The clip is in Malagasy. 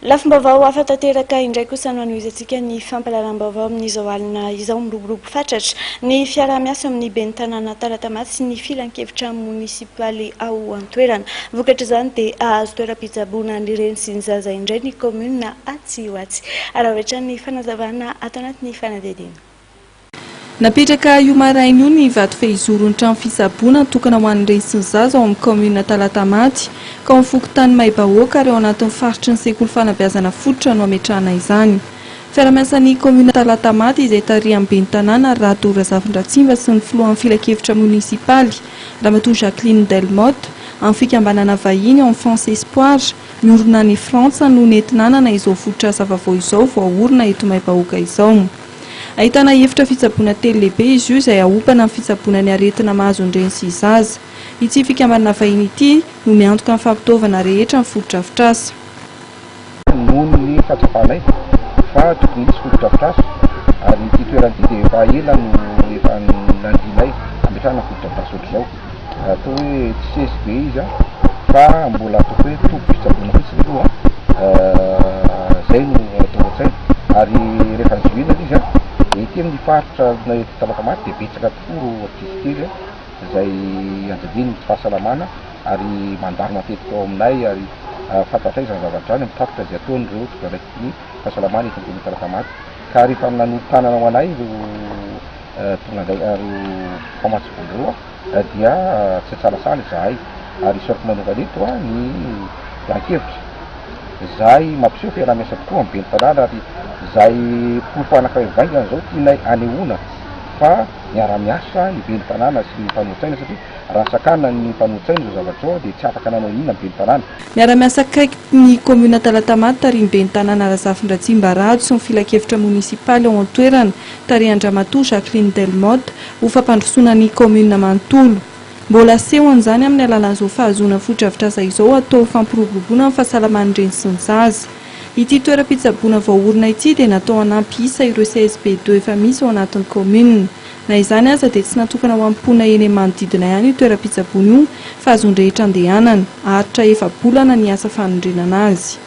Lafim-baovao hafa tanteraka indray kosa no hanohizantsika ny fampahalalam-baovao amin'izao alina izao. Miroborobo fatratra ny fiaraha-miasa amin'ny ben'ny tanàna Talatamaty sy ny filankevitra monisipaly ao an-toerana. Vokatr'izany dia hahazo toeram-pitsaboana ny reny sy ny zaza indray ny kaominina atsy ho atsy. Araho hatrany ny fanazavana ato anatin'ny fanadihadiana. Napetraka io maraina io ny vato fehizoron'ny trano fitsaboana natokana ho an'ny reny sy ny zaza ao amin'ny kaominina Talatamaty, ka ao amin'ny fokontany Maibahoaka ary ao anatin'ny faritry ny sekoly fanabeazana fototra no hametrahana izany. Fiarahamiasan'ny kaominina Talatamaty izay tarihan'ny ben'ny tanàna Rado Razafindratsimba sy ny filohan'ny filankevitra monisipaly, Ramatoa Jacqueline Delmotte, amin'ny fikambanana vahiny Enfance Espoir, miorina any Frantsa no nenti-nanana izao fototr'asa vaovao izao voaorina eto Maibahoaka izao. Ahitana efitra fitsaboana telo lehibe izy io izay ahompana amin'ny fitsaboana ny aretina mahazo ny reny sy zaza. Ity fikambanana vahiny ity no miantoka ny fampitaovana rehetra ny fotodrafitrasa. Noho ny fahatsapanay fa tokony hisy fotodrafitrasa ary ity toerana ity dia efa ela no efa nandrianay hametrahana fotodrafitrasa ohatr'izao. Atao hoe tsy CSB izy an, fa mbola ataoko hoe tobim-pitsaboana fotsiny aloha an, zay no atao an-tsaina. Ary rehefa nizohiana ilay izy an, dia ety amin'ny faritra na eto Talatamaty dia betsaka tokoa ireo ankizy kely izay ianjadian'ny tsy fahasalamana ary mandalo matetika ao aminay ary fantatray izany zavatra izany, mitatitra izay ataon'ireo tompon'andraikitry ny fahasalamana eto amin'ny Talatamaty. Ka rehefa nanolo-tanana ho anay ireo tompon'andraikitra, ireo mpamatsy vola ireo an, dia tsy nisalasala izahay ary isaorako manokana eto ny filan-kevitra izay mampiseho fiaraha-miasa tokoa amin'ny ben'ny tanàna ary izay porofo anankiray mivaingana izao tianay anehoana fa miara-miasa ny ben'ny tanàna sy ny mpanolotsaina satria raha sakana ny mpanolotsaina izao zavatra izao dia tsy afaka nanao inona ny ben'ny tanàna. Miara-miasa akaiky ny kaominina Talatamaty tarihin'ny ben'ny tanàna Razafindratsimba Rado sy ny filankevitra monisipaly ao an-toerana tarihan-dRamatoa Jacqueline Delmotte ho fampandrosoana ny kaominina manontolo. Mbola asehony izany amin'ny alalan'izao fahazoana fotodrafitrasa izao atao ho fampiroboroboana ny fahasalaman'ny reny sy ny zaza. Ity toeram-pitsaboana voaorina ity dia natao hanampy isa ireo CSB ii efa misy ao anatin'ny kaominina. Na izany aza dia tsy natokana ho an'ny mponina eny amin'ny manodidina ihany io toeram-pitsaboana io fa azon'ny rehetra andehanana. Haharitra efa-bolana ny asa fanorenana azy.